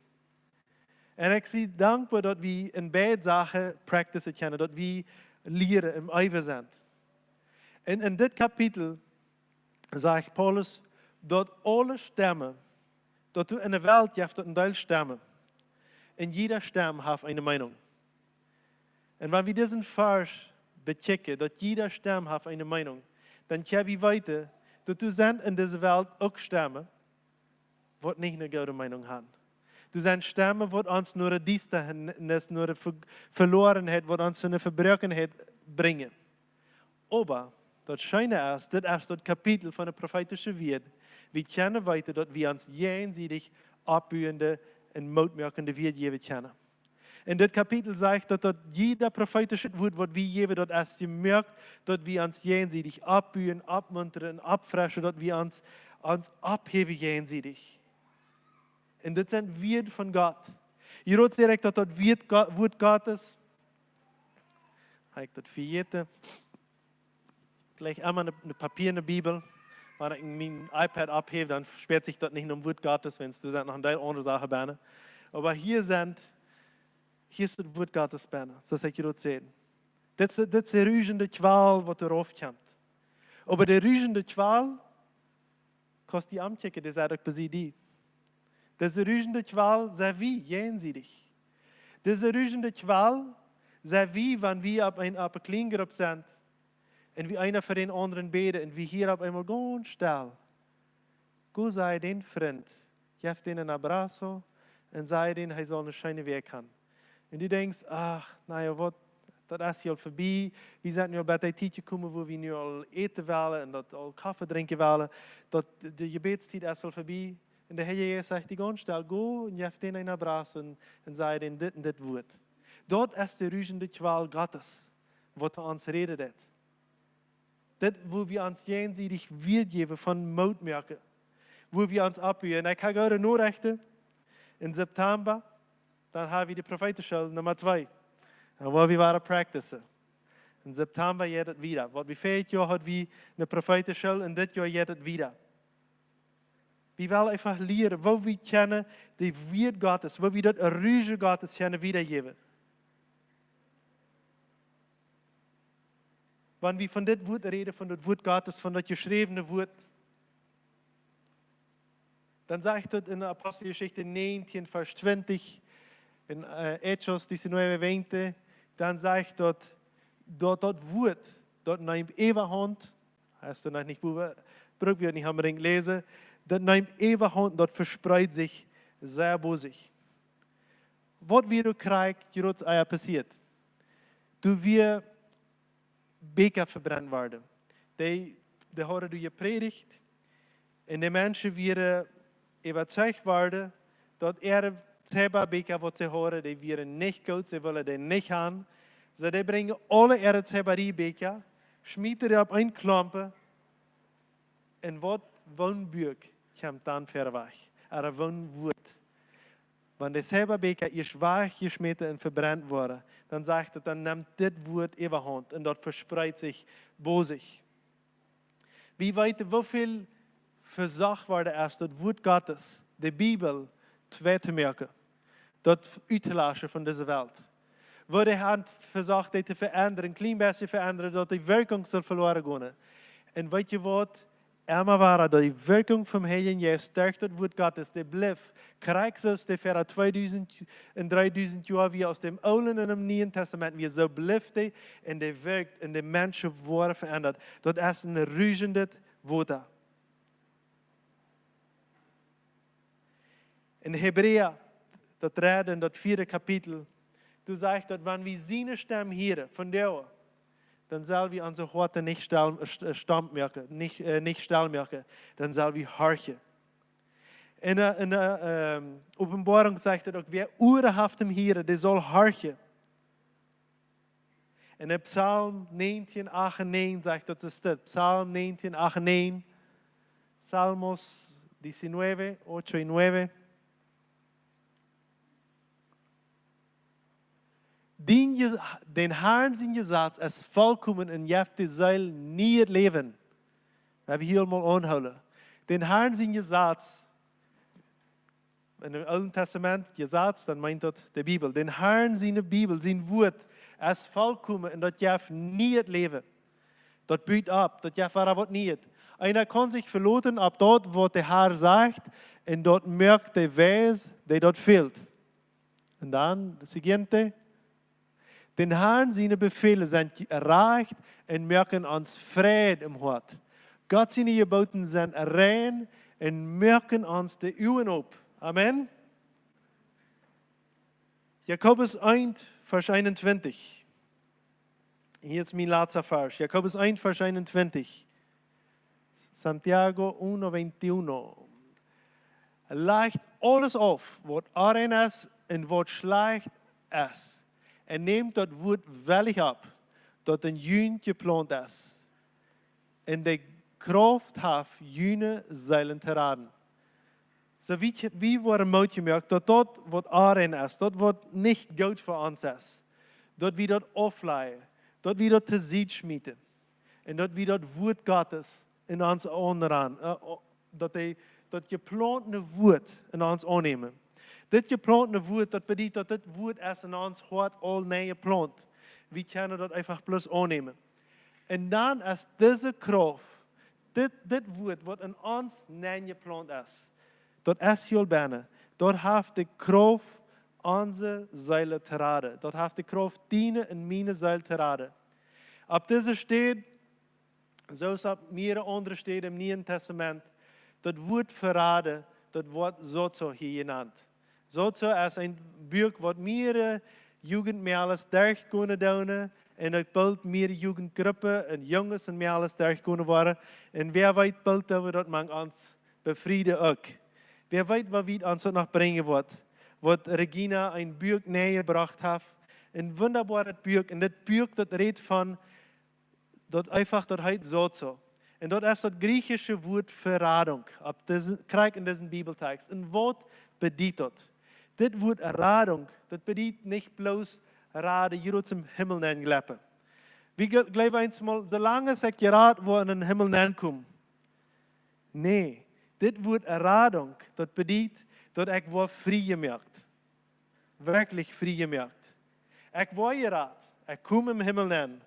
Un ekj sie dankboa, daut wie en beid Sachen practicen kjennen, daut wie lieren em äwen sent. Un en dit Kapitel sajcht Paulus, daut aule Stemmen, daut doa en de Welt jeft daut een Deel Stemmen. Un jieda Stemm haft eene Meenunk. Un wan wie disen Varsch bekjikjen, daut jieda Stemm haft eene Meenunk, dan kjenn wie weeten, daut doa sent en dise Welt uk Stemmen, waut nich eene goode Meenunk haben. Doa sent Stemmen, waut ons no de Diestanis, no de Ve-, Veloarenheit, waut ons no de Vebroakenheit brinjen. Oba daut scheene es, dit es daut Kapitel von de profeetische Wieed. Wie kjennen weeten, daut wie ons jäajensiedich oppbuende un mootmoakende Wieed jäwen kjennen. En dit Kapitel sajcht daut, daut jieda profeetische Wuat, waut wie jäwen, daut es jemoakt, daut wie ons jäajensiedich oppbuen, oppmuntren, oppfreschen, daut wie ons, ons opphäwen jäajensiedich. Un dit sent Wieed von Gott. Hia rot säd ekj daut daut Wieed Go-, Wuat Gottes. Hab ekj daut vejäten? Jlikj emma ne, ne Papia, ne Bibel. Wan ekj mien iPad opphäw, dan späat sikj daut nich nom Wuat Gottes, wiels doa sent noch een Deel aundre Sachen bennen. Oba hia sent, hia es daut Wuat Gottes bennen, soo aus ekj rot säd. Dit es, dit es de ruschende Kwal, waut doa rauf kjemt. Oba de ruschende Kwal, kaust die omkjikjen, dee sent uk bie die. Dise ruschende Kwal sent wie, jäajensiedich. Dise ruschende Kwal sent wie, wan wie opp een, opp een Kjliengrupp sent un wie eena fa dän aundren bäden un wie hieren opp eemol gaunz stell. Go, saj dän Frint, jeff dän een abrazo un saj dän, hee saul eene scheene Wäakj haben. Un du denkjst, ach, na jo, waut, daut es hia aul verbie. Wie sent nu aul bie dee Tiet jekomen, wua wie nu aul äten wellen un daut aul Koffe drinkjen wellen. Daut, de Jebädstiet es aul verbie. Un de Herr Jesus sajcht die gaunz stell, go un jeff dän een abrazo un, un saj dän dit un dit Wuat. Daut es de ruschende Kwal Gottes, waut to ons räden deit. Dit, wua wie ons jäajensiedich Wieed jäwen von Moot moaken, wua wie ons oppbuen. Ekj hab goode Norechten. En September, dan ha wie de Profeetenschool Numma twee. Dan woa wie wada practicen. En September jeit et wieda. Waut wie, väajet Joa haud wie ne Profeetenschool un dit Joa jeit et wieda. Wie wellen eefach lieren, woo wie kjennen de Wieed Gottes, woo wie daut Ruschen Gottes kjennen wiedajäwen. Wan wie von dit Wuat räden, von daut Wuat Gottes, von daut jeschräwne Wuat, dan sajcht daut en Aposteljeschicht näajentieen, Varsch twintich, en, äh, Hechos diecinueve veinte, dan sajcht daut, daut daut Wuat, daut nemt Äwahaunt, hast du noch nich boven, bruck wie nich onbedinjt läsen, daut nemt Äwahaunt, daut vespreet sikj sea bosich. Waut wia doa krakjt krakjt ea passieet? Doa wia Bieekja vebrent worden. Dee, dee hauden doa jeprädicht. Un de Menschen wieren äwazeicht worden, daut äare Zauba-Bieekja, waut see hauden, dee wieren nich goot, see wullen dee nich haben. Soo, dee brinjen aule äare Zaubarie-Bieekja, schmieten dee opp een Klompen, un waut, woon Buak kjemt dan wieda wajch? Ooda woon Wuat? Wan de Zauba-Bieekja ieescht wajchjeschmäten un vebrent worden, dan sajcht et, dan nemt dit Wuat Äwahaunt un daut vespreet sikj bosich. Wie weeten, woo väl vesocht worden es, daut Wuat Gottes, de Bibel, twei to moaken, daut uttolaschen von dise Welt. Woo dee haben vesocht, dee to veendren, een kjlien bät veendren, daut de Wirkjunk sull veloaren gonen. Un weetst du waut? Emma wada, de Wirkjunk vom Heiljen Jeist derch daut Wuat Gottes, dee blift. Krakjt soo aus dee ver tweedusent un dreedusent Joa wia, aus däm Oolen un däm Nieen Tastament wia, soo blift dee un dee wirkjt un de Menschen woaren veendert. Daut es een ruschendet Wota. En Hebräa, daut dredde un daut vieede Kapitel, doa sajcht daut, wan wie siene Stemm hieren von doa, dan sell wie onse Hoaten nich stell, st-, stomp moaken, nich, äh, nich stell moaken, dan sell wie horchen. En, äh, en, äh, ähm, Openboarunk sajcht et uk, wäa Uaren haft toom hieren, dee saul horchen. En de Psalm näajentieen acht un näajen sajcht daut, es dit, Psalm näajentieen acht un näajen, Salmos diecinueve, ocho y nueve. Dien Je-, dän Harn sien Jesaz es volkomen un jeft de Seel nieet Läwen. Wie haben hia mol aunjehoolen. Dän Harn sien Jesaz, en däm Oolen Tastament, Jesaz, dan meent daut de Bibel. Dän Harn siene Bibel, sien Wuat, es volkomen un daut jeft nieet Läwen. Daut but opp, daut jeft wada waut nieet. Eena kaun sikj veloten opp daut, waut de Har sajcht, un daut moakt dee wies, dee daut fält. Un dan, siguiente. Dän Harn siene Befäle sent rajcht un moaken ons Fräd em Hoat. Gott siene Jeboten sent rein un moaken ons de Uagen op. Amen. Jakobus eent, Varsch eenuntwintich. Hia es mien latsta Varsch. Jakobus eent, Varsch eenuntwintich. Santiago uno veintiuno. Lajcht aules auf, waut onrein es un waut schlajcht es. Un nämt daut Wuat wellich opp, daut en junt jeplaunt es. Un de Krauft haft, june Seelen to raden. Soo, wie, wie woaren Moot jemoakt, daut daut waut onrein es, daut waut nich goot fa ons es, daut wie daut auflajen, daut wie daut to Sied schmieten un daut wie daut Wuat Gottes en ons aunran, äh, o-, daut dee, daut jeplauntne Wuat en ons aunnämen. Dit jeplauntne Wuat, daut bediet daut dit Wuat es en ons Hoat aul nenjeplaunt. Wie kjennen daut eefach bloos aunnämen. Un dan es dise Krauft, dit, dit Wuat waut en ons nenjeplaunt es, daut es hia aul bennen, daut haft de Krauft onse Seelen to raden. Daut haft de Krauft diene un miene Seel to raden. Opp dise Städ, soo aus opp mierere aundre Städen em Nieen Testament, daut Wuat verraden, daut woat sozo hia jenant. Sozo es een Buak waut mierere Jugentmäakjes derchgonen doonen un uk boolt mierere Jugentgruppen un Junges un Mäakjes derchgonen woaren. Un wäa weet, boolt woat daut mank ons Befriede uk. Wäa weet, waut wiet ons daut noch brinjen woat. Waut Regina een Buak nenjebrocht haft. Een wundaboaret Buak. Un dit Buak, daut rät von daut eefach, daut heet sozo. Un daut es daut griechische Wuat Verradunk, opp disen, krakjt en disen Bibeltext. Un waut bediet daut? Dit Wuat Radunk, daut bediet nich bloos raden, hia ut dän Himmel nenjlepen. Wie gl-, jleewen eemol, soo lang aus ekj jerat woa, en dän Himmel nenkomen. Nä, dit Wuat Radunk, daut bediet, daut ekj woa frie jemoakt. Werkjlich frie jemoakt. Ekj woa jerat, ekj kom em Himmel nen,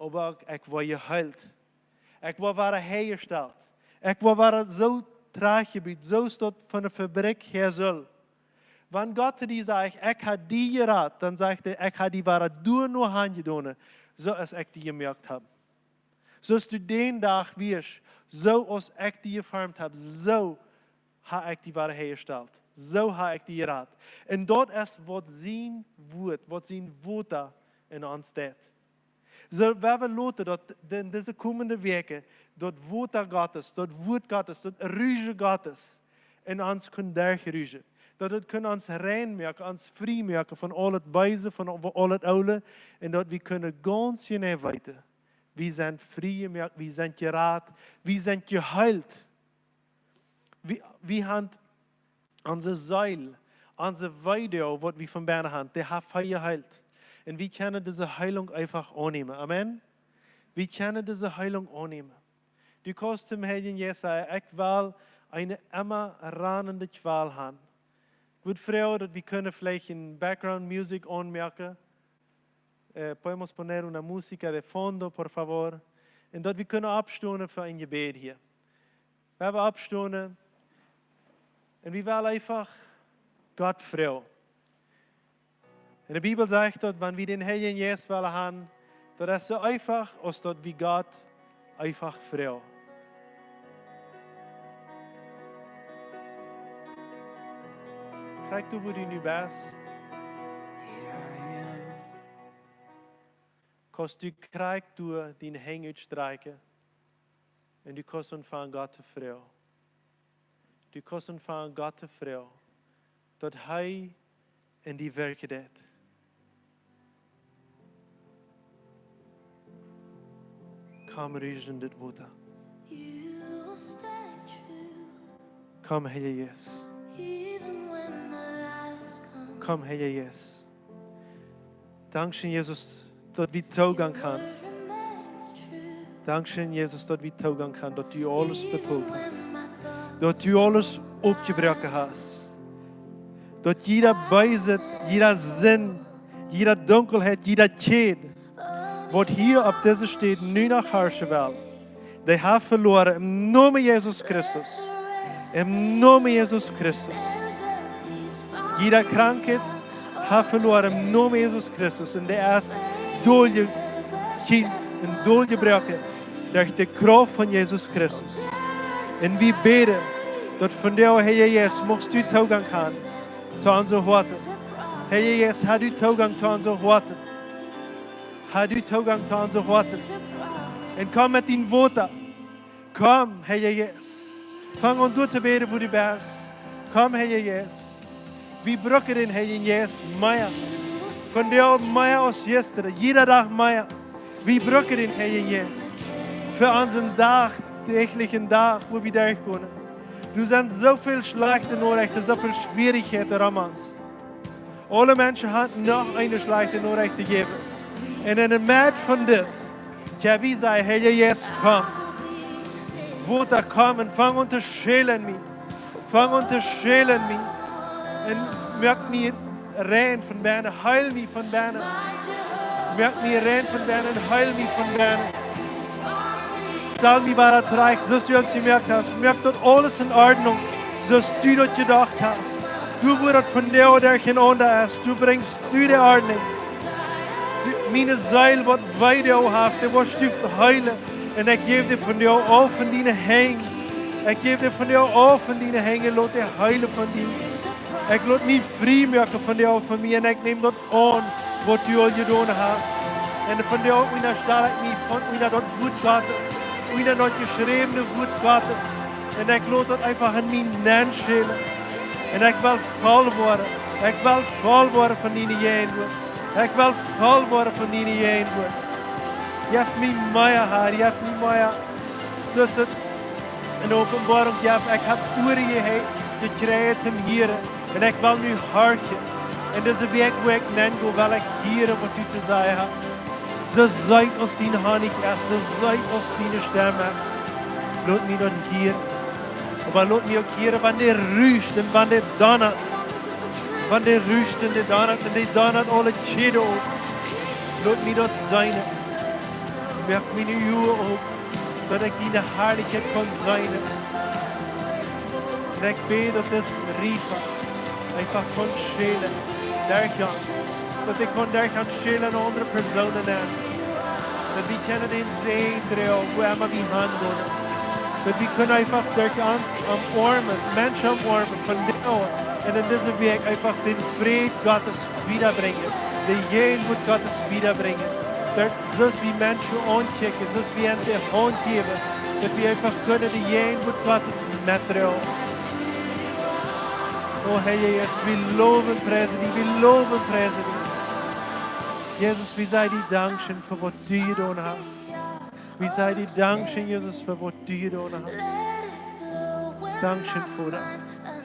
oba uk ekj woa jeheelt. Ekj woa wada häajestalt. Ekj woa wada soo trajchtjebut, soo aus daut von de Fabrikj häa sull. Wan Gott to die sajcht, ekj hab die jerat, dan sajcht hee, ekj hab die wada doa no han jedonen, soo aus ekj die jemoakt hab. Soo aus du dän Dach wieescht, soo aus ekj die jeformt hab, soo hab ekj die wada häajestalt. Soo hab ekj die jerat. Un daut es waut sien Wuat, waut sien Wota en ons deit. Soo, wie woaren loten daut de-, en dise komende Wäakj, daut Wota Gottes, daut Wuat Gottes, daut Rusen Gottes en ons kaun derchrusen. Daut et kaun ons rein moaken, ons frie moaken von aul daut Beese, von aul daut Oole. Un daut wie kjennen gaunz jeneiw weeten, wie sent frie jemoakt, wie sent jerat, wie sent jeheelt. Wie, wie haben onse Seel, onse Weedoag, waut wie von bennen haben, dee haft hee jeheelt. Un wie kjennen dise Heelunk eefach aunnämen. Amen. Wie kjennen dise Heelunk aunnämen. Du kaust dän Heiljen Jeist sajen, ekj well eene emma rannende Kjwal haben. Ekj wudd froagen, daut wie kjennen veleicht eene Background Music aunmoaken. Eh, podemos poner una música de fondo, por favor? Un daut wie kjennen oppstonen fa een Jebäd hia. Wie woaren oppstonen un wie wellen eefach Gott froagen. Un de Bibel sajcht daut, wan wie dän Heiljen Jeist wellen haben, daut es soo eefach aus daut wie Gott eefach froagen. Krakjt doa, wua du nu best. Kaust du krakjt doa diene Henj utstrakjen un du kaust aunfangen Gott to froagen. Du kaust aunfangen Gott to froagen, daut hee en die werkjen deit. Komm, riesch en dit Wota. Komm, Heilja Jeist. Komm, Heilja Jeist. Dankscheen, Jesus, daut wie Toogank haben. Dankscheen, Jesus, daut wie Toogank haben, daut du aules betolt hast. Daut du aules aufjebroaken hast. Daut jieda Beeset, jieda Sind, jieda Dunkelheit, jieda Kjäd, waut hia opp dise Städ nu noch harschen well, dee haft veloaren em Nomen Jesus Christus. Em Nomen Jesus Christus. Jieda Krankheit haft veloaren em Nomen Jesus Christus. Un dee es dolje-, kjiemt un doljebroaken derch de Krauft von Jesus Christus. Un wie bäden, daut von die, Heilja Jeist, muchst du Toogank haben to onse Hoaten. Heilja Jeist, hab du Toogank to onse Hoaten. Hab du Toogank to onse Hoaten. Un komm met dien Wota. Komm, Heilja Jeist. Fang aun doa to bäden, wua du best. Komm, Heilja Jeist. Wie brucken dän Heiljen Jeist mea. Vondoag mea aus jistren. Jieda Dach mea. Wie brucken dän Heiljen Jeist. Fa onsen Dach, däajlichen Dach, wua wie derchgonen. Doa sent soo väl schlajchte Norechten, soo väl Schwierichkjeiten rom ons. Aule Menschen haben noch eene schlajchte Norecht to jäwen. Un en de Medd von dit, jo, wie sajen, Heilja Jeist, komm. Wota, komm un fang aun to schälen mie. Fang aun to schälen mie. Un moak mie rein von bennen, heil mie von bennen. Moak mie rein von bennen, heil mie von bennen. Stal mie wada trajcht, soo aus du ons jemoakt hast. Moak daut aules en Ordnunk, soo aus du daut jedocht hast. Du, wua daut vondoag derchenaunda es, du brinjst du de Ordnunk. Du, miene Seel, waut wee doa haft, dee woascht du heelen. Un ekj jäw dee vondoag auf en diene Henj. Ekj jäw dee vondoag auf en diene Henj, lot dee heelen von die. Ekj lot mie frie moaken vondoag von mie un ekj näm daut aun, waut du aul jedonen hast. Un vondoag unjastal ekj mie von, unja daut Wuat Gottes, unja daut jeschräwne Wuat Gottes. Un ekj lot daut eefach en mie nenschälen. Un ekj well voll woaren. Ekj well voll woaren von diene Jäajenwuat. Ekj well voll woaren von diene Jäajenwuat. Jeff mie mea, Herr, jeff mie mea. Soo aus et en Openboarunk jeft, ekj hab Uaren jehe-, jekjräajen toom hieren. Un ekj well nu horchen. Un dise Wäakj, wua ekj nenn go, well ekj hieren, waut du to sajen hast. Soo seet aus dien Honicht es, soo seet aus diene Stemm es. Lot mie daut hieren. Oba lot mie uk hieren, wan dee ruscht un wan dee donnat. Wan dee ruscht un dee donnat un dee donnat aule Kjäden opp. Lot mie daut seenen. Moak miene Uagen op, daut ekj diene Harlichkjeit kaun seenen. Un ekj bäd, daut dis Riefa eefach kaun schälen derch ons. Daut ekj kaun derch ons schälen aundre Persoonen aun. Daut wie kjennen dän Säajen droagen, wua emma wie han gonen. Daut wie kjennen eefach derch ons omoarmen, Menschen omoarmen, vondoag un en dise Wäakj eefach dän Fräd Gottes wiedabrinjen, de Jäajenwuat Gottes wiedabrinjen. Daut, soo aus wie Menschen aunkjikjen, soo aus wie an de Haunt jäwen, daut wie eefach kjennen de Jäajenwuat Gottes metdroagen. O Herr Jesus, wie lowen, priesen die, wie lowen, priesen die. Jesus, wie sajen die Dankscheen fa waut du jedonen hast. Wie sajen die Dankscheen, Jesus, fa waut du jedonen hast. Dankscheen, Voda,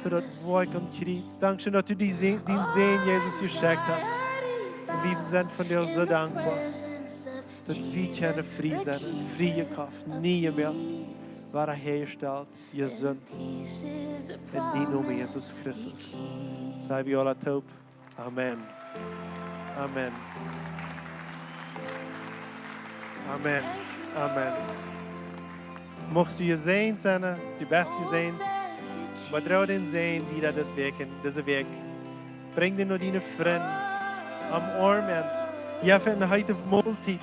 fa daut Woakj aum Kjriez. Dankscheen, daut du dien Sän, dien Sän, Jesus, jeschekjt hast. Un wie sent vondoag soo dankboa, daut wie kjennen frie sennen, frie jekoft, nie mea, wada häajestalt, jesunt. En dien Nomen, Jesus Christus, saj wie aula toop. Amen. Amen. Amen. Amen. Muchst du jesäajent sennen, du best jesäajent. Oba droag dän Säajen wieda dise Wäakj, dise Wäakj. Brinj dän no diene Frind. Omoarm an. Jeff an eene heete Moltiet.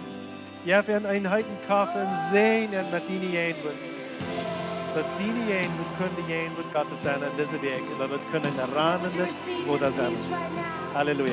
Jeff an eenen heeten Koffe un säajen an met diene Jäajenwuat. Daut diene Jäajenwuat kunn de Jäajenwuat Gottes sennen en dise Wäakj. Un daut et kunn een rannendet Wota sennen. Halleluja.